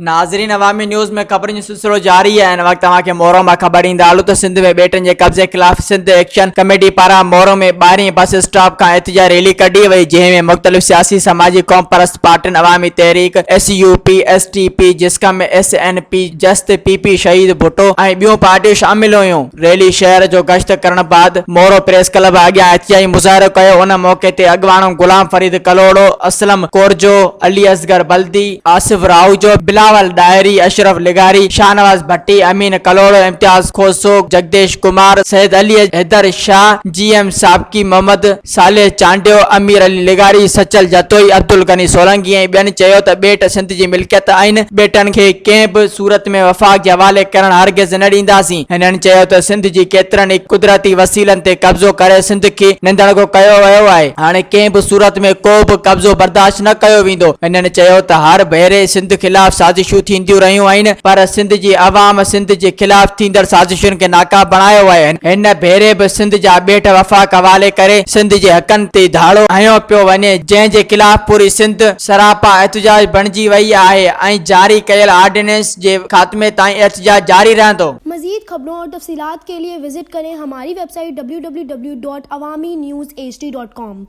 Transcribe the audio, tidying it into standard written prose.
ناظرين عوامي نيوز ۾ خبرن جو سلسلو جاري آهي هن وقت توهان کي مورو مان خبر ڏيندا هلون ته سنڌ ۾ ٻيٽن جي قبضي خلاف سنڌ ايڪشن ڪميٽي پاران مورو ۾ ٻاهرين بس اسٽاپ کان احتجاجي ريلي ڪڍي وئي جنهن ۾ مختلف سياسي سماجي قومپرست پارٽين Awami Tehreek, S U P, S T P, Jasqam, S N P, جست، پي پي شهيد ڀٽو ۽ ٻيون پارٽيون شامل هيون. ريلي شهر جو گشت ڪرڻ بعد مورو پريس ڪلب اڳيان احتجاجي مظاهرو ڪيو ان موقعي تي اڳواڻن غلام فريد ڪلهوڙو، اسلم ڪورجو، علي اصغر بلدي، آصف راهوجو، بلاول ڏاهري، اشرف لغاري، شاهنواز ڀٽي، امين ڪلهوڙو، امتياز کوسو، جگديش ڪمار، سيد علي حيدر شاهه، جي ايم سابقي محمد صالح چانڊيو، امير علي لغاري، سچل جتوئي، عبدالغني سولنگي ۽ ٻين چيو ته ٻيٽ سنڌ جي ملڪيت آهن، ٻيٽن کي ڪنهن به صورت ۾ وفاق جي حوالي ڪرڻ هرگز نه ڏينداسين. هنن چيو ته سنڌ جي ڪيترن ئي قدرتي وسيلن تي قبضو ڪري سنڌ کي ننڌڻڪو ڪيو ويو آهي، هاڻي ڪنهن به صورت ۾ ڪو به قبضو برداشت نه ڪيو ويندو. هنن چيو ته هر ڀيري سنڌ خلاف سازشون ٿينديون رهيون آهن پر سنڌ جي عوام سنڌ جي خلاف ٿيندڙ سازشن کي ناڪام بڻايو آهي، هن ڀيري به سنڌ جا ٻيٽ وفاق حوالي ڪري سنڌ جي حقن تي ڌاڙو هنيو پيو وڃي، جنهن جي خلاف پوري سنڌ سراپا احتجاج بڻجي وئي آهي ۽ جاري ڪيل آرڊيننس جي خاتمي تائين احتجاج جاري رهندو. مزيد خبرون اور تفصيلات ڪي لئي وزٽ ڪرين هماري website W W W dot Awami news H D dot com.